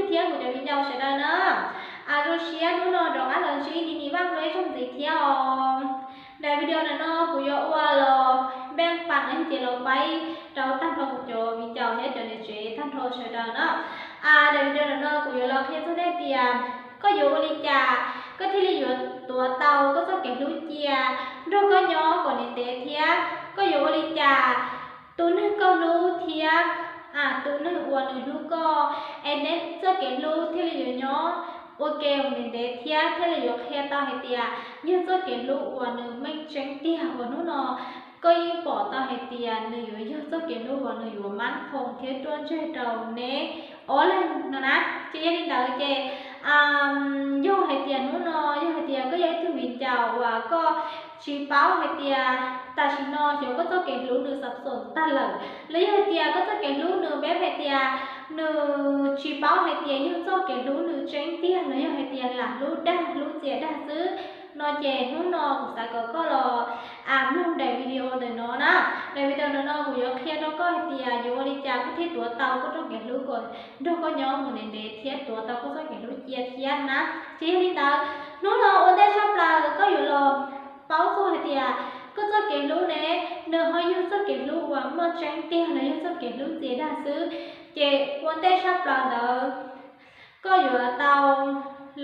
thiab kuv cov viv ncaus sawv daws na. Zoo siab hnub no rov qab los ntsib Nim Nim Vaj dua ib zaug ntxiv thiab os. Daim video ntawm no kuv yuav ua los npeej pas no ces los paib rau tag nrho kuv cov viv ncaus thiab cov niam tsev tag nrho sawv daws na. Daim video ntawm no kuv yuav los qhia txog nej tias koj yuav ua li cas koj thiaj li yuav tuav tau koj txoj kev hlub cia nrog koj nyob kom ntev ntev thiab koj yuav ua li cas tus neeg koj hlub thiab tus neeg uas nws hlub koj es neb txoj kev hlub thiaj li yuav nyob ua ke ntev ntev thiab thiaj li yuav qhia tau hais tias yog txoj kev hlub uas nws meej tseeb tiag uas hnub no koj yeej pom tau hais tias nws yuav yog txoj kev hlub uas nws yuav mab qhoo thiab ruaj ntseg rau neb ob leeg no na. Ces yog li ntawd ces yog hais tias hnub no yog hais tias koj yog ib tug viv ncaus uas koj tsis paub hais tias tam sim no xyov koj txoj kev hlub nws xav xoom tag lawm los yog hais tias koj txoj kev hlub nws peb hais tias nws tsis paub hais tias yog txoj kev hlub nws tseeb tiag los yog hais tias lam hlub dag hlub txias dag xwb no ces hnub no kuv xav kom koj los mloog daim video ntawm no na. Daim video ntawm no kuv yuav qhia rau koj hais tias yuav ua li cas koj thiaj tuav tau koj txoj kev hlub kom nrog koj nyob mus ntev ntev thiab tuav tau koj txoj kev hlub cia thiab na. Ces yog li ntawd hnub no ua ntej tshaj plaws koj yuav los paub txog hais tias koj txoj kev hlub ne nws ho yog txoj kev hlub uas muaj tseeb tiag los yog txoj kev hlub txias dag xwb. Ces ua ntej tshaj plaws ntawd koj yuav tau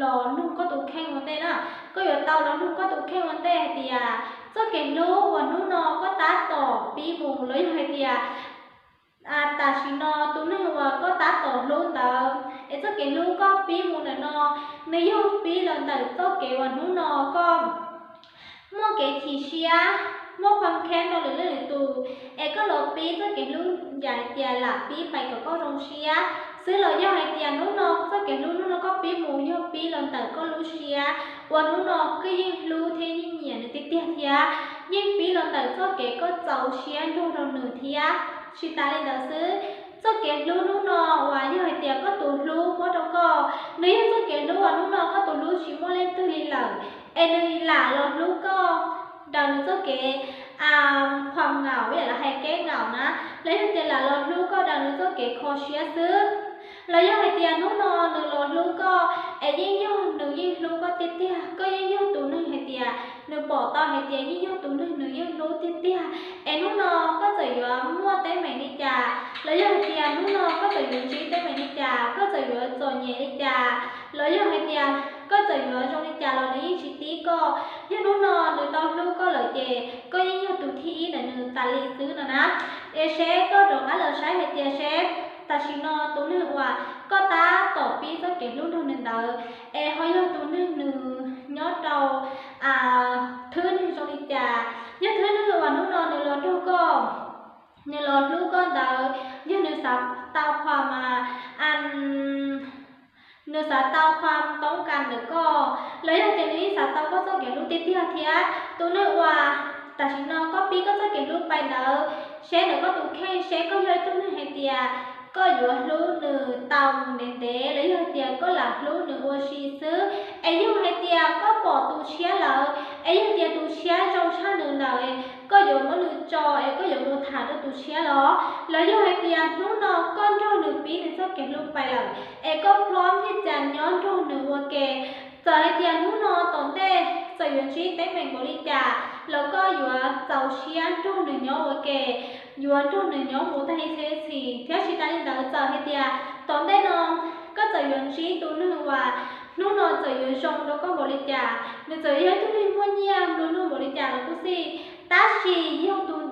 los nug koj tus kheej ua ntej na. Koj yuav tau los nug koj tus kheej ua ntej hais tias txoj kev hlub uas hnub no koj tab tom pib mus los yog hais tias tam sim no tus neeg uas koj tab tom hlub ntawd es txoj kev hlub koj pib mus ntawm no nws yog pib los ntawm txoj kev uas hnub no koj muaj kev chim siab, muaj qhov kheeb rau lwm leej lwm tus es koj los pib txoj kev hlub yam tias lam pib pais kom koj zoo siab xwb los yog hais tias hnub no txoj kev hlub hnub no koj pib mus yog pib los ntawm koj lub siab uas hnub no koj yeej hlub thiab yeej nyiam nws tiag tiag thiab yeej pib los ntawm txoj kev koj txaus siab nrog rau nws thiab. Tsis tas li ntawd xwb, txoj kev hlub hnub no uas yog hais tias koj tus hlub muab rau koj, nws yog txoj kev hlub uas hnub no koj tus hlub tsis muaj leej twg li lawm es nws lam los hlub koj daws nws txoj kev qhuas ngaum, ib yam li hais kev ngaum na, los yog tias lam los hlub koj daws nws txoj kev kho siab xwb. Los yog hais tias hnub no nws los hlub koj es yeej yog nws yeej hlub koj tiag tiag, koj yeej yog tus neeg hais tias nws pom tau hais tias yeej yog tus neeg nws yeej hlub tiag tiag, es hnub no koj txawm yuav muaj teeb meem li cas, los yog hais tias hnub no koj txawm yuav ntsib teeb meem li cas, koj txawm yuav txom nyem li cas, los yog hais tias koj txawm yuav zoo li cas los nws yeej tsis tib koj. Yog hnub no nws tau hlub koj lawm ces koj yeej yog tus thib ib ntawm nws tas li xwb no na. Es seb koj rov qab los saib hais tias seb tam sim no tus neeg uas koj tab tom pib txoj kev hlub nrog nws ntawd es ho yog tus neeg nws nyob rau thwv neeg zoo li cas. Yog thwv neeg uas hnub no nws los nrog koj, nws los hlub koj ntawd, yog nws xav tau qhuas mas nws xav tau qhuas toob kas ntawm koj, los yog tias nws yeej xav tau koj txoj kev hlub tiag tiag thiab. Tus neeg uas tam sim no koj pib koj txoj kev hlub pais ntawd, seb ntawm koj tus kheej seb koj yog ib tug neeg hais tias koj yuav hlub nws tau mus ntev ntev los yog hais tias koj lam hlub nws ua si xwb, es yog hais tias koj pom tus tshiab lawm es yog tias tus tshiab zoo tshaj nws ntawd, koj yuav muab nws tso es koj yuav mus tham rau tus tshiab los, los yog hais tias hnub no koj nrog nws pib nws txoj kev hlub pais lawm es koj plob nyiaj cas nyob nrog nws ua ke. Txawm hais tias hnub no tom ntej txawm yuav ntsib teeb meem npaum li cas los koj yuav txaus siab nrog nws nyob ua ke, yuav nrog nws nyob mus tag li txhiab txhis. Thiab tsis tas li ntawd txawm hais tias tom ntej no koj txawm yuav ntsib tus neeg uas hnub no txawm yuav zoo rau koj npaum li cas, nws txawm yog ib tug neeg muaj nyiaj nplua nuj npaum li cas los kuj xij, tab sis yog tus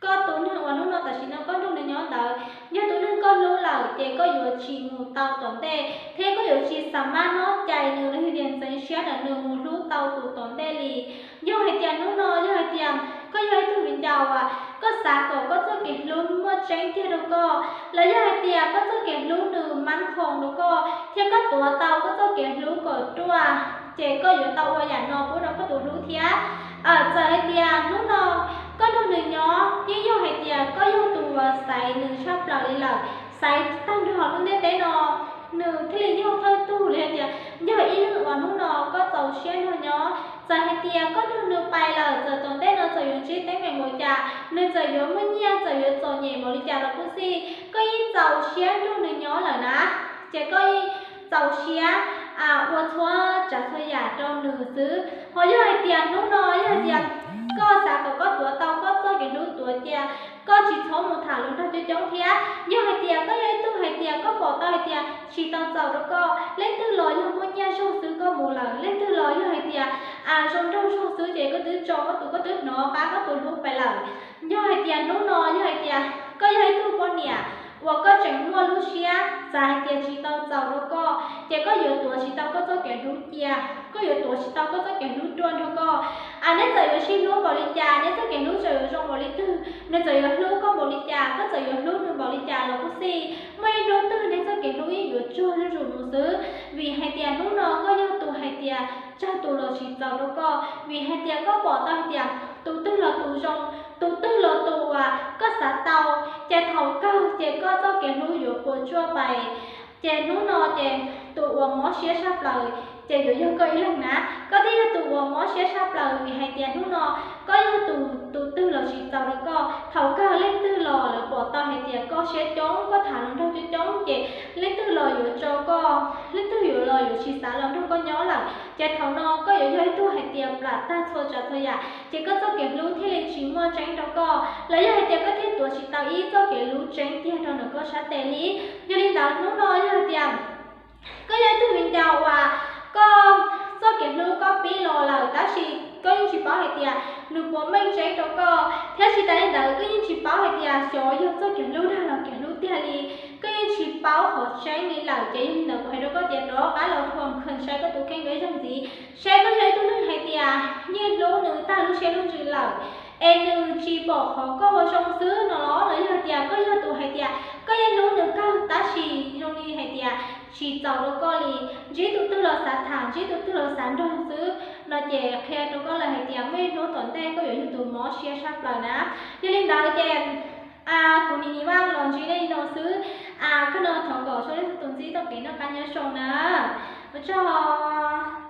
koj tus neeg uas hnub no tam sim no koj nrog nws nyob ntawd yog tus neeg koj hlub lawm ces koj yuav tsis mus tau tom ntej thiab koj yuav tsis xam maj noj cai nws los yog tias ntxeev siab ntawm nws mus hlub tau tus tom ntej li. Yog hais tias hnub no yog hais tias koj yog ib tug viv ncaus uas koj xav kom koj txoj kev hlub muaj tseeb tiag rau koj, los yog hais tias koj txoj kev hlub nws mab qhoos rau koj thiab koj tuav tau koj txoj kev hlub kom ruaj, ces koj yuav tau ua yam no pub rau koj tus hlub thiab. Txawm hais tias hnub no koj nrog nws nyob yeej yog hais tias koj yog tus uas xaiv nws tshaj plaws li lawm, xaiv tag nrho lub ntiaj teb no nws thiaj li yog thawj tug li hais tias yog ib leeg uas hnub no koj txaus siab nrog nyob. Txawm hais tias koj nrog nws pais lawm txawm tom ntej no txawm yuav ntsib teeb meem npaum cas, nws txawm yuav muaj nyiaj txawm yuav txom nyem npaum li cas los kuj xij, koj yeej txaus siab nrog nws nyob lawm na, ces koj yeej txaus siab ua txhua tsav txhua yam rau nws xwb. Ho yog hais tias hnub no yog hais tias koj xav kom koj tuav tau koj txoj kev hlub tuav cia, koj tsis txhob mus tham hluas nraug coob coob thiab. Yog hais tias koj yog ib tug hais tias koj pom tau hais tias tsis tau txaus rau koj, leej twg los yog muaj nyiaj zog xwb koj mus lawm, leej twg los yog hais tias zoo nraug zog xwb ces koj twb tso koj tus, koj twb hnov qab koj tus hlub pais lawm. Yog hais tias hnub no yog hais tias koj yog ib tug poj niam uas koj tseem muaj lub siab xav hais tias tsis tau txaus rau koj, ces koj yuav tuav tsis tau koj txoj kev hlub cia, koj yuav tuav tsis tau koj txoj kev hlub ruaj nrog koj. Neb txawm yuav sib hlub npaum li cas, neb txoj kev hlub txawm yuav zoo npaum li twg, nws txawm yuav hlub koj npaum li cas, koj txawm yuav hlub nws npaum li cas los kuj xij, muaj ib hnub twg neb txoj kev hlub yeej yuav tsuag zuj zus mus xwb. Vim hais tias hnub no koj yog tus hais tias tsawg tus los tsis txaus rau koj, vim hais tias koj pom tau hais tias tus twg los tus zoo, tus twg los tus uas koj xav tau, ces thaum kawg ces koj txoj kev hlub yuav puas tsuaj pais. Ces hnub no ces tus uas mob siab tshaj plaws ces yuav yog koj ib leeg na. Koj thiaj yog tus uas mob siab tshaj plaws vim hais tias hnub no koj yog tus, tus twg los tsis txaus rau koj. Thaum kawg leej twg los lawv pom tau hais tias koj siab coob, koj tham hluas nraug coob coob ces leej twg los yuav tso koj, leej twg yuav los yuav tsis xav los nrog koj nyob lawm. Ces thaum no koj yuav yog ib tug hais tias plam tag txhua tsav txhua yam, ces koj txoj kev hlub thiaj li tsis muaj tseeb rau koj, los yog hais tias koj thiaj tuav tsis tau ib txoj kev hlub tseeb tiag rau ntawm koj sab tes li. Yog li ntawd hnub no yog hais tias koj yog ib tug viv ncaus uas koj txoj kev hlub koj pib los lawm tab sis koj yeej tsis paub hais tias nws puas meej tseeb rau koj, thiab tsis tas li ntawd koj yeej tsis paub hais tias xyov yog txoj kev hlub dag los kev hlub tiag li. Koj yeej tsis paub qhov tseeb li lawm, ces yog li ntawd kuv hais rau koj tias rov qab los thuam khaws saib koj tus kheej ib zaug ntxiv, saib koj yog ib tug neeg hais tias yeej hlub nws tag lub siab lub ntsws lawm, es nws tsis pom qhov koj ua zoo xwb no los, los yog hais tias koj yog tus hais tias koj yeej hlub nws kawg tab sis zoo li hais tias tsis txaus rau koj li, ntsib tus twg los xav tham, ntsib tus twg los xav nrog xwb no, ces qhia rau koj lawm hais tias muaj ib hnub tom ntej koj yuav yog tus mob siab tshaj plaws na. Yog li ntawd ces kuv Nim Nim Vaj los ntsib nej li no xwb. Koj no thov kom txhua leej txhua tus ntsib txoj kev noj qab nyob zoo na. Ua tsaug.